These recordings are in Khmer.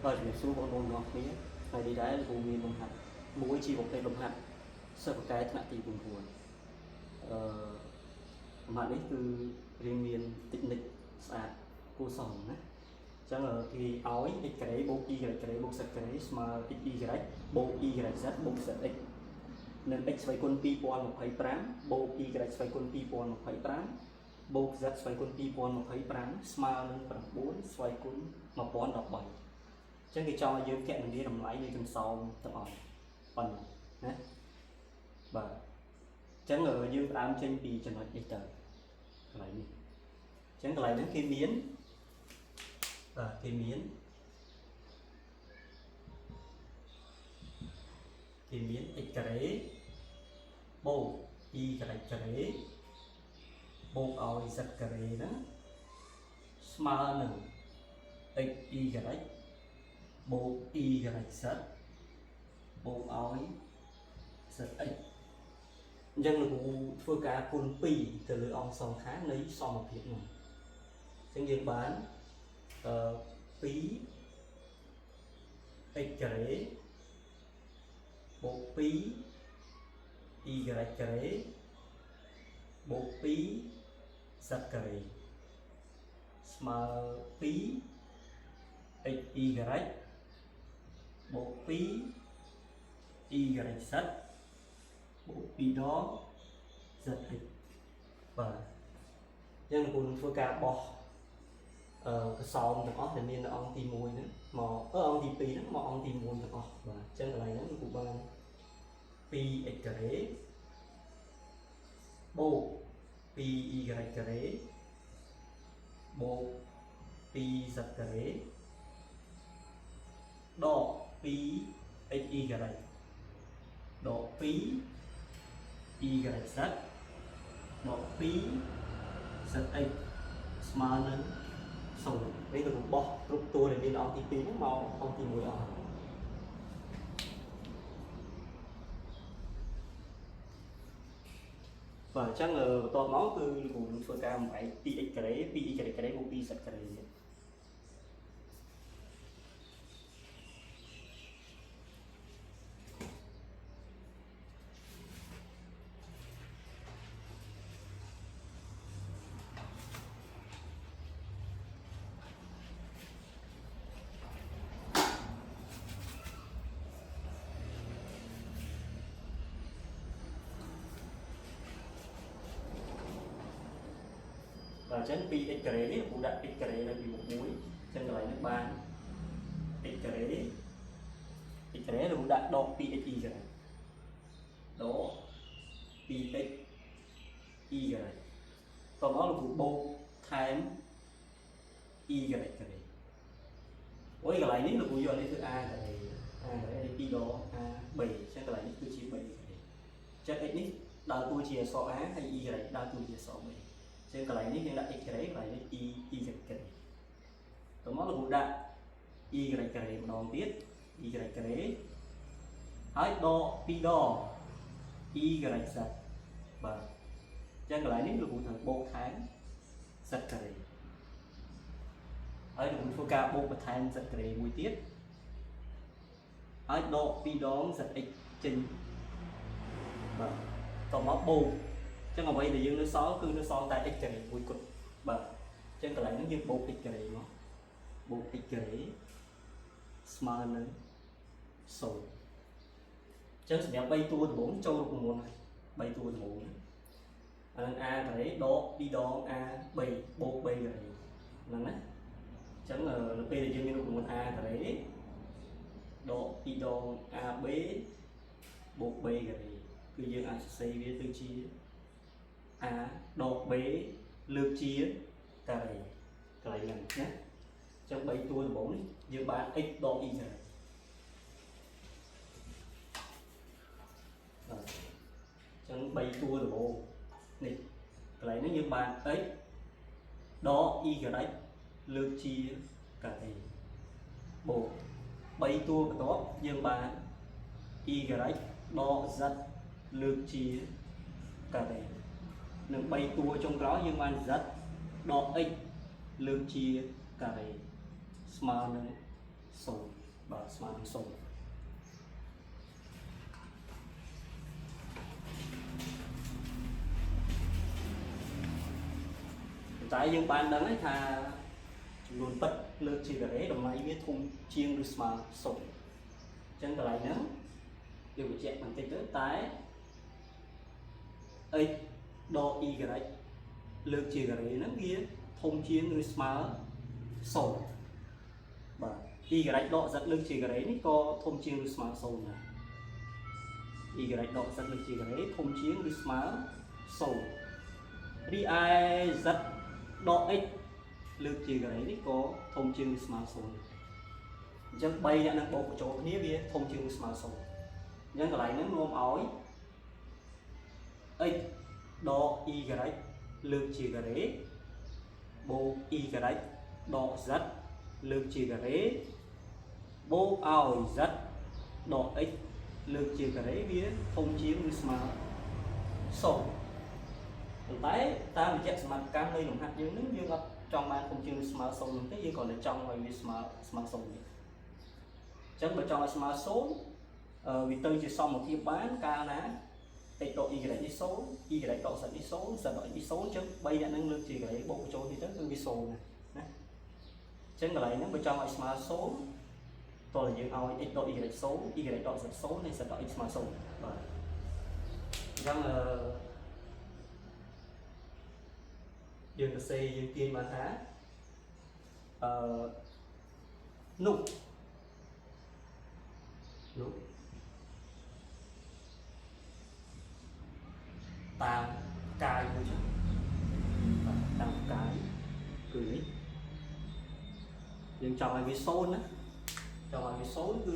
បាទជំរាបសួរបងប្អូនទាំងអស់គ្នាថ្ងៃនេះដែរលោកគ្រូមានលំហាត់មួយជាប្រភេទលំហាត់សិស្សពូកែថ្នាក់ទី9អឺលំហាត់នេះគឺរៀងមានតិចនិចស្អាតគួរសមណាអញ្ចឹងគេឲ្យ x ការ៉េបូក y ការ៉េបូក z ការ៉េស្មើ x y បូក y z បូក zx និង x ស្វ័យគុណ2025បូក y ស្វ័យគុណ2025បូក z ស្វ័យគុណ2025ស្មើនឹង9ស្វ័យគុណ1013 អញ្ចឹងគេចង់ឲ្យយើងគណនាតម្លៃនៃកន្សោមទាំងអស់ប៉ុណ្ណឹងណាបាទអញ្ចឹងយើងផ្ដើមចេញពីចំណុចនេះទៅកន្លែងនេះអញ្ចឹងកន្លែងហ្នឹងគេមានបាទគេមានគេមាន x ការ៉េបូក y ការ៉េបូកឲ្យ z ការ៉េហ្នឹងស្មើនឹង x y បូក y z បូកឲ្យ zx អញ្ចឹងលោកគ្រូធ្វើការគុណ2ទៅលើអង្គសងខាងនៃសមភាពនោះអញ្ចឹងយើងបានអឺ2 x ការ៉េបូក2 y ការ៉េបូក2 z ការ៉េស្មើ2 x y បូក2 y z បូក2ដង zx បាទអញ្ចឹងលោកគ្រូនឹងធ្វើការបោះអឺកសោមទាំងអស់ដែលមាននៅអង្គទី1ហ្នឹងមកអឺអង្គទី2ហ្នឹងមកអង្គទី1ទាំងអស់បាទអញ្ចឹងកន្លែងហ្នឹងលោកគ្រូបាន 2x ការ៉េបូក 2y ការ៉េបូក 2z ការ៉េដក 2xy ដក 2 yz ដក2 zx ស្មើនឹង0នេះគឺបោះគ្រប់តួដែលមានអង្គទី2ហ្នឹងមកអង្គទី1អស់បាទអញ្ចឹងបន្ទាប់មកគឺលោកគ្រូនឹងធ្វើការបំបែក 2x ការ៉េ 2y ការ៉េបូក 2z ការ៉េនេះបាទអញ្ចឹង 2x ការ៉េនេះលោកគ្រូដាក់ x ការ៉េនៅពីមុខមួយអញ្ចឹងកន្លែងនេះបាន x ការ៉េ x ការ៉េលោកគ្រូដាក់ដក 2x y ការ៉េដក 2x y ការ៉េតមកលោកគ្រូបូកថែម y ការ៉េការ៉េអូយកន្លែងនេះលោកគ្រូយកនេះគឺ a ការ៉េ a ការ៉េនេះ2ដង a b អញ្ចឹងកន្លែងនេះគឺជា b ការ៉េអញ្ចឹង x នេះដើរតួជាអក្សរ a ហើយ y ដើរតួជាអក្សរ b អញ្ចឹងកន្លែងនេះយើងដាក់ x ការ៉េកន្លែងនេះ y y ការ៉េតមកលោកគ្រូដាក់ y ការ៉េម្ដងទៀត y ការ៉េហើយដក2ដង y z បាទអញ្ចឹងកន្លែងនេះលោកគ្រូត្រូវបូកថែម z ការ៉េហើយលោកគ្រូធ្វើការបូកបន្ថែម z ការ៉េមួយទៀតហើយដក2ដង zx ចេញបាទតមកបូកអញ្ចឹងអ្វីដែលយើងនៅសល់គឺនៅសល់តែ x ការ៉េមួយគត់បាទអញ្ចឹងកន្លែងនេះយើងបូក x ការ៉េមកបូក x ការ៉េស្មើនឹង0អញ្ចឹងសម្រាប់3តួដំបូងចូលរូបមន្តហើយ3តួដំបូងអានឹង a ការ៉េដក2ដង a b បូក b ការ៉េហ្នឹងណាអញ្ចឹងនៅពេលដែលយើងមានរូបមន្ត a ការ៉េដក2ដង ab បូក b ការ៉េគឺយើងអាចសរសេរវាទៅជា a ដក b លើកជាការ៉េកន្លែងហ្នឹងណាអញ្ចឹង3តួដំបូងនេះយើងបាន x ដក y ការ៉េបាទអញ្ចឹង3តួដំបូងនេះកន្លែងនេះយើងបាន x ដក y លើកជាការ៉េបូក3តួបន្ទាប់យើងបាន y ដក z លើកជាការ៉េនិង3តួចុងក្រោយយើងបាន z ដក x លើកជាការ៉េស្មើនឹង0 0បាទស្មើនឹង0តែយើងបានដឹងហើយថាចំនួនពិតលើកជាការ៉េតម្លៃវាធំជាងឬស្មើ0អញ្ចឹងកន្លែងហ្នឹងយើងបញ្ជាក់បន្តិចទៅតែ x ដក y លើកជាការ៉េហ្នឹងវាធំជាងឬស្មើ0បាទ y ដក z លើកជាការ៉េនេះក៏ធំជាងឬស្មើ0ដែរ y ដក z លើកជាការ៉េធំជាងឬស្មើ0រីឯ z ដក x លើកជាការ៉េនេះក៏ធំជាងឬស្មើ0អញ្ចឹង3អ្នកនឹងបូកបញ្ចូលគ្នាវាធំជាងឬស្មើ0អញ្ចឹងកន្លែងហ្នឹងនាំឲ្យ x ដក y លើកជាការ៉េបូក y ដក z លើកជាការ៉េបូកឲ្យ z ដក x លើកជាការ៉េវាធំជាងឬស្មើ0ប៉ុន្តែតាមរយៈសមត្ថកម្មនៃលំហាត់យើងនឹងយើងអត់ចង់បានធំជាងឬស្មើ0នោះទេយើងគ្រាន់តែចង់ឲ្យវាស្មើស្មើ0ទេអញ្ចឹងបើចង់ឲ្យស្មើ0អឺវាទៅជាសមភាពបានកាលណា x ដក y នេះ0 y ដក z នេះ0 z ដក x នេះ0អញ្ចឹង3អ្នកនឹងលើកជាការ៉េបូកបញ្ចូលនេះទៅគឺវា0ណាណាអញ្ចឹងកន្លែងហ្នឹងបើចង់ឲ្យស្មើ0តោះយើងឲ្យ x ដក y 0 y ដក z 0និង z ដក x ស្មើ0បាទអញ្ចឹងអឺយើងសរសេរយើងទាញបានថាអឺនោះនោះតាមកាយមួយចឹងបាទតាមកាយគឺនេះយើងចង់ឲ្យវា0ណាចង់ឲ្យវា0គឺ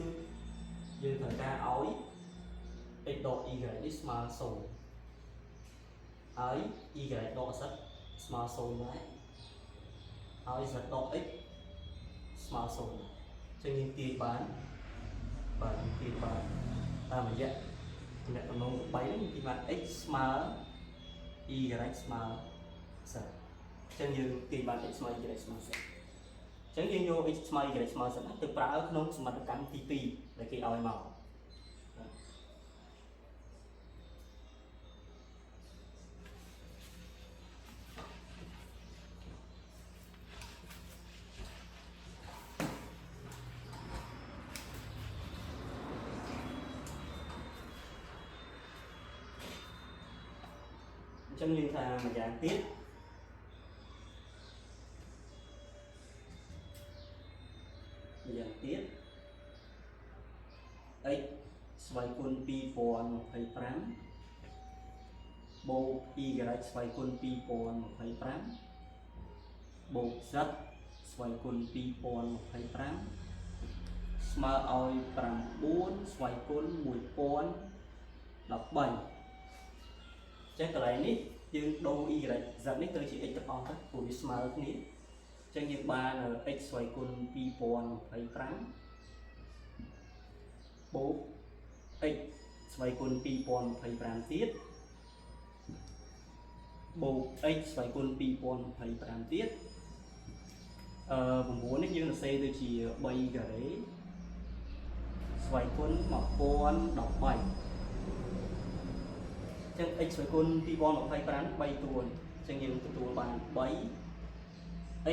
យើងត្រូវការឲ្យ x ដក y នេះស្មើ0ហើយ y ដក z ស្មើ0ដែរហើយ z ដក x ស្មើ0អញ្ចឹងយើងទាញបានបាទយើងទាញបានតាមរយៈទំនាក់ទំនង3ហ្នឹងយើងទាញបាន x ស្មើ y ស្មើ z អញ្ចឹងយើងទាញបាន x ស្មើ y ស្មើ z អញ្ចឹងយើងយក x ស្មើ y ស្មើ z ហ្នឹងទៅប្រើក្នុងសមត្ថកម្មទី2ដែលគេឲ្យមកអញ្ចឹងយើងថាម្យ៉ាងទៀតម្យ៉ាងទៀត x ស្វ័យគុណ2025បូក y ស្វ័យគុណ2025បូក z ស្វ័យគុណ2025ស្មើឲ្យ9ស្វ័យគុណ1013ចឹងកន្លែងនេះយើងដូរ y z នេះទៅជា x ទាំងអស់ទៅព្រោះវាស្មើគ្នាចឹងយើងបាន x ស្វ័យគុណ2025បូក x ស្វ័យគុណ2025ទៀតបូក x ស្វ័យគុណ2025ទៀតអឺ9នេះយើងសរសេរទៅជា3ការ៉េស្វ័យគុណ1013ចឹង x ស្វ័យគុណ2025 3តួអញ្ចឹងយើងទទួលបាន3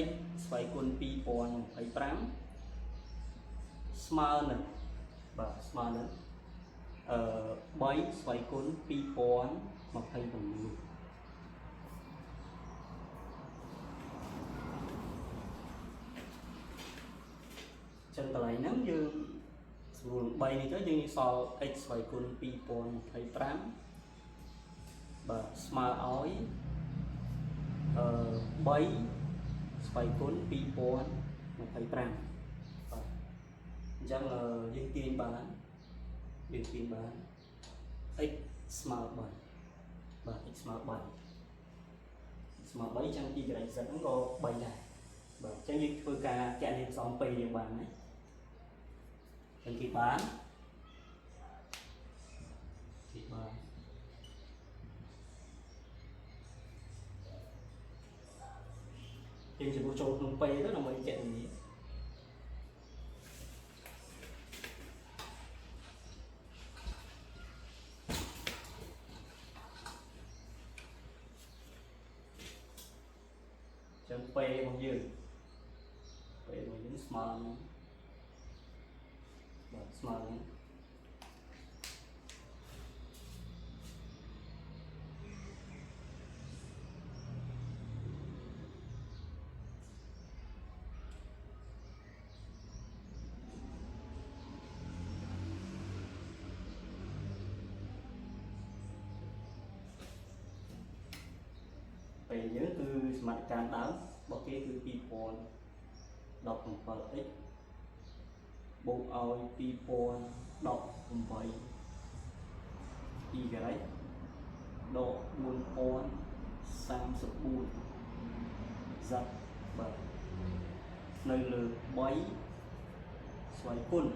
x ស្វ័យគុណ2025ស្មើនឹងបាទស្មើនឹងអឺ3ស្វ័យគុណ2026ចឹងកន្លែងហ្នឹងយើងស្រួល3នេះទៅយើងសល់ x ស្វ័យគុណ2025បាទស្មើឲ្យអឺ3ស្វ័យគុណ2025បាទអញ្ចឹងយើងទាញបានយើងទាញបាន x ស្មើ3បាទ x ស្មើ3ស្មើ3អញ្ចឹង y z ហ្នឹងក៏3ដែរបាទអញ្ចឹងយើងធ្វើការកណនាផ្សំ2យើងបានណាអញ្ចឹងគេបានគេបានយើងជំនួសចូលក្នុង P ទៅដើម្បីកណនា ចឹង P របស់យើង P របស់យើងស្មើនឹងបាទស្មើនឹង P យើងគឺសមត្ថការដើមរបស់គេគឺ 2017x បូកឲ្យ2018 y ដក4034 z បាទនៅលើ3ស្វ័យគុណ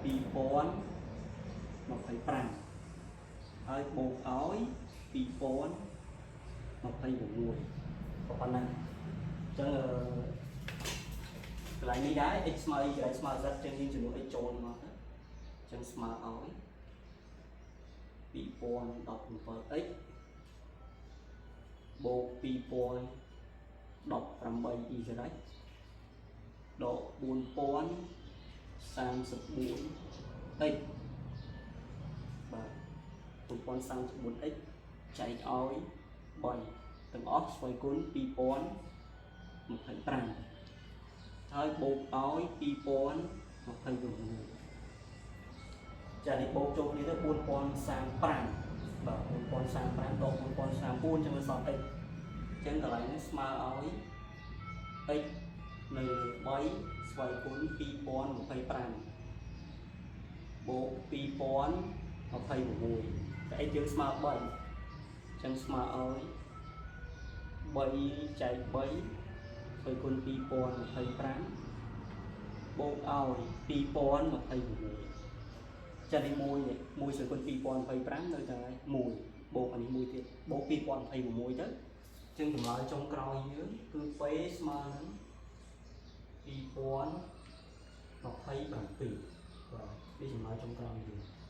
2025ហើយបូកឲ្យ2026ប៉ុណ្ណាអញ្ចឹងអឺកន្លែងនេះដែរ x ស្មើ y ស្មើ z ចឹងយើងចំនួន x ចូលមកទៅអញ្ចឹងស្មើឲ្យ 2017x បូក 2018y ដក 4034x បាទ 4034x ចែកឲ្យ3ទាំងអស់ស្វ័យគុណ2025ហើយបូកឲ្យ2026ចានេះបូកចូលគ្នាទៅ4035បាទ4035ដក4034ចឹងវាសល់ x ចឹងកន្លែងនេះស្មើឲ្យ x នៅលើ3ស្វ័យគុណ2025បូក2026តែ x យើងស្មើ3ចឹងស្មើឲ្យ3ចែក3ស្វ័យគុណ2025បូកឲ្យ2026ចានេះ1នេះ1ស្វ័យគុណ2025នៅតែ1បូកអានេះមួយទៀតបូក2026ទៅចឹងចម្លើយចុងក្រោយយើងគឺ P ស្មើនឹង2027បាទនេះចម្លើយចុងក្រោយយើង។